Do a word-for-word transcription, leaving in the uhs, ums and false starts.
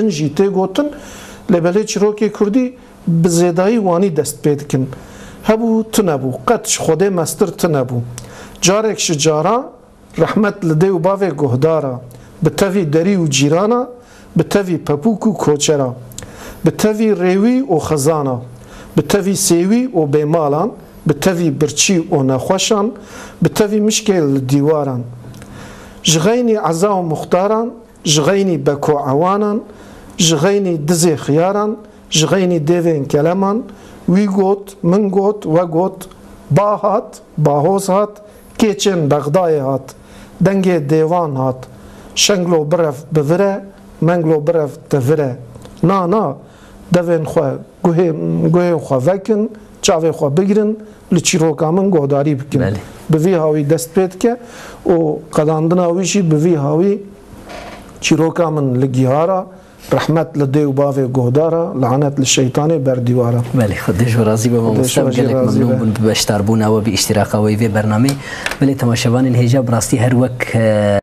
din jî tê gotin, lê belê çîrokê kurdî bi zêdayî wanî dest pê dikin. Hebû, tunebû, qet ji Xwedê mestir tunebû. Carek ji cara rehmet li dê û bavê guhdara, bi tevî derî û cîrana, bi tevî pepûk û koçera, bi tevî rêwî û xizana, bi tevî sêwî û bêmalan, bi tevî birçî û nexweşan, bi tevî mişkê li dîwaran. Ji xeynî eza û muxtaran, ji xeynî beko ewanan, ji xeynî dizê xiyaran, ji xeynî dêvên keleman, wî got, min got, we got, ba hat, bahoz hat, kêçên Bexdayê hat, dengê dêvan hat, şenglo birev bi vir e, menglo birev te vir e. Na, na, devên xwe, guhê-, guhên xwe vekin, çavê xwe bigirin, li çîroka min guhdarî bikin. Belê. Bi vî hawî dest pê dike û qedandina wî jî bi vî hawî çîroka min li gihara, rehmet li dê û bavê guhdara, lanet li şeytanê ber dîwara. Belê, Xwedê ji we razî be, mamoste, em gelek memnûn bûn bi beşdarbûna we, bi îştîraka we yê vê bernameyê. Belê, temaşevanên hêja, bi rastî her wek, e,